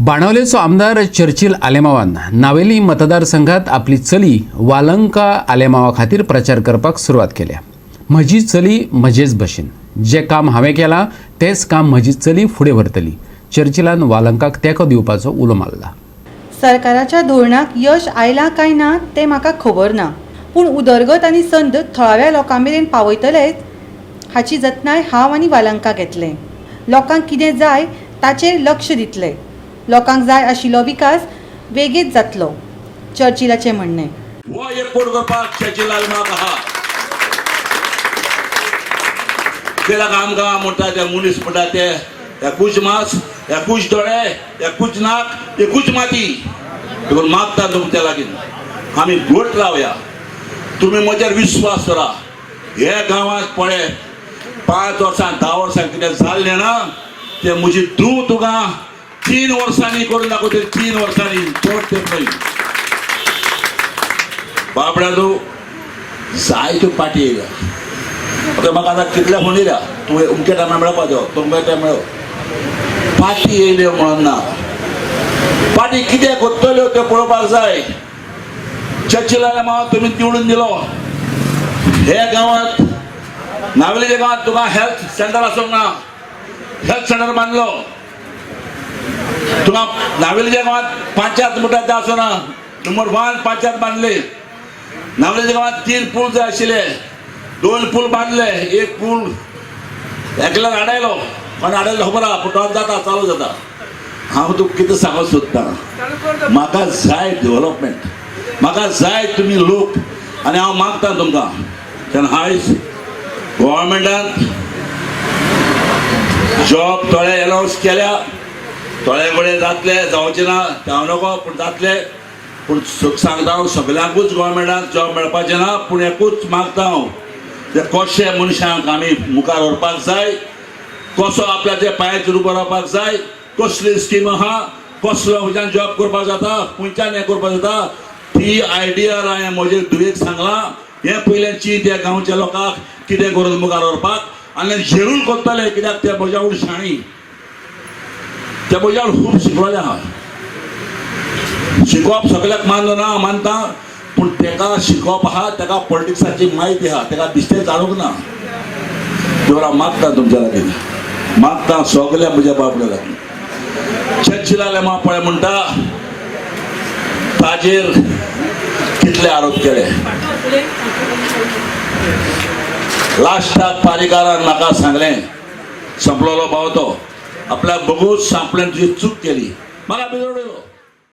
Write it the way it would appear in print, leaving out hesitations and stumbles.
बाणावलेचो आमदार चर्चिल आलेमावान नावेली मतदारसंघात आपली चली वालंका आलेमावा खातीर प्रचार करपाक सुरवात केल्या. म्हजी चली म्हजेच भशेन, जें काम हांवें केलां तेंच काम म्हजी चली फुडें व्हरतली. चर्चिलान वालंकाक तेंको दिवपाचो उलो मारला. सरकाराच्या धोरणाक यश आयलां काय ना तें म्हाका खबर ना, पूण उदरगत आनी संद थळाव्या लोकां मेरेन पावयतलेच हाची जतनाय हांव आनी वालंका घेतले. लोकांक कितें जाय ताचेर लक्ष दितले. लोकांक जाय आशिल्लो विकास वेगींच जातलो, चर्चिलाचें म्हणणें. हो एकवट करपाक चर्चिल आलेमाव आहा. कित्याक आमकां म्हणटा ते मनीस म्हणटा ते एकूच मास, एकूच दोळे, एकूच नाक, एकूच माती. देखून मागता तुमच्या लागीं आमी घट रावया. तुमी म्हजेर विश्वास दवरा. हे गांवांत पळय 5 वर्सां 10 वर्सां कितें जाल्लें ना तें म्हजी धूव तुका 3 वर्सांनी करून दाखयतली. 3 वर्सांनी चड तेंप न्हय. बाबड्या तूं जायत्यो पाटी येयल्या. आतां म्हाका आतां कितले फोन येयल्या, तुवें अमके टायमार मेळपाचो, तुमके टायम मेळो. पाटी येयल्यो म्हणून ना, पाटी कितें करतल्यो त्यो पळोवपाक जाय. चर्चिल आलेमाव तुमी निवडून दिलो. हे गांवांत नावेलीच्या गांवांत तुका हेल्थ सेंटर आसूंक ना, हेल्थ सेंटर बांदलो. तुका नावेलीच्या गांवांत पंचायत म्हणटा तें आसना, नंबर 1 पंचायत बांदली. नावेलीच्या गांवांत 3 पूल जाय आशिल्ले, 2 पूल बांदले, 1 पूल एकल्यान आडायलो, पण आडायलो खबर आहा, पूण तो जाता चालू जाता. हांव तुका कितें सांगूंक सोदता, म्हाका जाय डेवलपमेंट, म्हाका जाय तुमी लोक. आनी हांव मागता तुमकां, तेन्ना आयज गव्हर्मेंटान जॉब थोडे एनावन्स केल्या, थोडे कडेन जातले, जावचे ना ते हांव नको, पूण जातले. पूण सांगता हांव सगल्यांकूच गव्हर्मेंटान जॉब मेळपाचें ना, पूण एकूच मागता हांव, ते कशे मनशांक आमी मुखार व्हरपाक जाय, कसो आपल्याच्या पांयाचेर उबो रावपाक जाय, कसली स्कीम आहा, कसलो खंयच्यान जॉब करपाक जाता, खंयच्यान हें करपाक जाता, ती आयडिया हांवें म्हजे धुवेक सांगलां. हें पयलें चीत ह्या गांवच्या लोकांक कितें करून मुखार व्हरपाक आनी झेरून करतले, कित्याक ते म्हज्या वयर शाणी, ते म्हज्या वयर खूब शिकलोले आहा. शिकोवप सगळ्याक मानलो ना मानता, पूण तेका शिकोवप आहा, तेका पॉलिटिक्साची म्हायती आहा, तेका दिश्टें जाणूंक ना. देवरा मागता तुमच्या लागीं, मागता सगल्या म्हज्या बाबड्या लागीं. चर्चिल आलेमाव पळय म्हणटा ताजेर कितले आरोप केले. लास्टाक पारीकारान म्हाका सांगलें, संपलोलो भाव तो आपल्याक बगूच सांपलें, तुजी चूक केली, म्हाका बिजोडयलो.